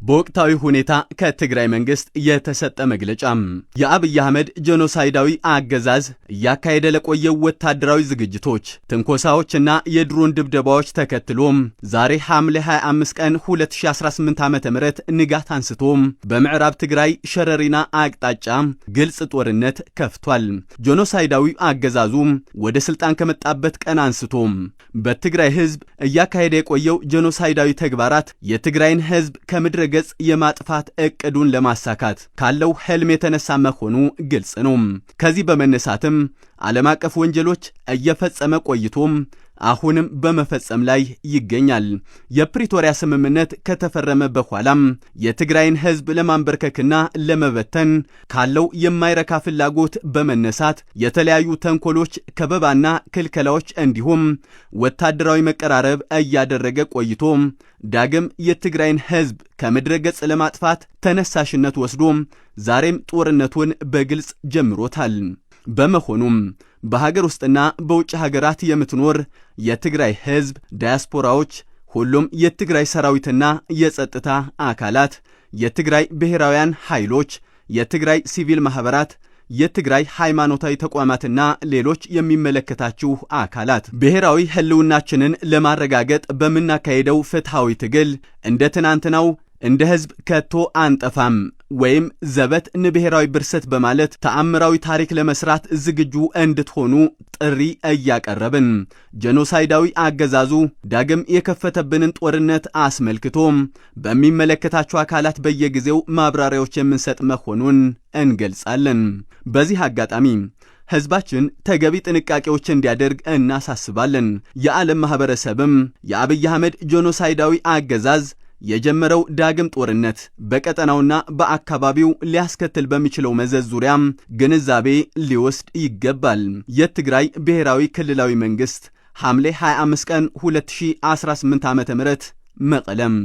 በወቅታዊ ሁኔታ ከትግራይ መንግስት የተሰጠ መግለጫ። የአብይ አህመድ ጄኖሳይዳዊ አገዛዝ እያካሄደ ለቆየው ወታደራዊ ዝግጅቶች፣ ትንኮሳዎችና የድሮን ድብደባዎች ተከትሎም ዛሬ ሐምሌ 25 ቀን 2018 ዓ.ም ንጋት አንስቶ በምዕራብ ትግራይ ሸረሪና አቅጣጫ ግልጽ ጦርነት ከፍቷል። ጄኖሳይዳዊ አገዛዙ ወደ ስልጣን ከመጣበት ቀን አንስቶ በትግራይ ህዝብ እያካሄደ የቆየው ጄኖሳይዳዊ ተግባራት የትግራይን ህዝብ ከምድረ ገጽ የማጥፋት እቅዱን ለማሳካት ካለው ህልም የተነሳ መሆኑ ግልጽ ነው። ከዚህ በመነሳትም ዓለም አቀፍ ወንጀሎች እየፈጸመ ቆይቶም አሁንም በመፈጸም ላይ ይገኛል። የፕሪቶሪያ ስምምነት ከተፈረመ በኋላም የትግራይን ህዝብ ለማንበርከክና ለመበተን ካለው የማይረካ ፍላጎት በመነሳት የተለያዩ ተንኮሎች፣ ከበባና ክልከላዎች እንዲሁም ወታደራዊ መቀራረብ እያደረገ ቆይቶ ዳግም የትግራይን ህዝብ ከምድረ ገጽ ለማጥፋት ተነሳሽነት ወስዶ ዛሬም ጦርነቱን በግልጽ ጀምሮታል። በመሆኑም በሀገር ውስጥና በውጭ ሀገራት የምትኖር የትግራይ ህዝብ ዳያስፖራዎች፣ ሁሉም የትግራይ ሰራዊትና የጸጥታ አካላት፣ የትግራይ ብሔራውያን ኃይሎች፣ የትግራይ ሲቪል ማኅበራት፣ የትግራይ ሃይማኖታዊ ተቋማትና ሌሎች የሚመለከታችሁ አካላት ብሔራዊ ህልውናችንን ለማረጋገጥ በምናካሄደው ፍትሐዊ ትግል እንደ ትናንትናው እንደ ህዝብ ከቶ አንጠፋም ወይም ዘበት ንብሔራዊ ብርሰት በማለት ተአምራዊ ታሪክ ለመስራት ዝግጁ እንድትሆኑ ጥሪ እያቀረብን ጄኖሳይዳዊ አገዛዙ ዳግም የከፈተብንን ጦርነት አስመልክቶ በሚመለከታቸው አካላት በየጊዜው ማብራሪያዎች የምንሰጥ መሆኑን እንገልጻለን። በዚህ አጋጣሚ ህዝባችን ተገቢ ጥንቃቄዎች እንዲያደርግ እናሳስባለን። የዓለም ማህበረሰብም የአብይ አህመድ ጄኖሳይዳዊ አገዛዝ የጀመረው ዳግም ጦርነት በቀጠናውና በአካባቢው ሊያስከትል በሚችለው መዘዝ ዙሪያም ግንዛቤ ሊወስድ ይገባል። የትግራይ ብሔራዊ ክልላዊ መንግስት፣ ሐምሌ 25 ቀን 2018 ዓ.ም፣ መቀለም።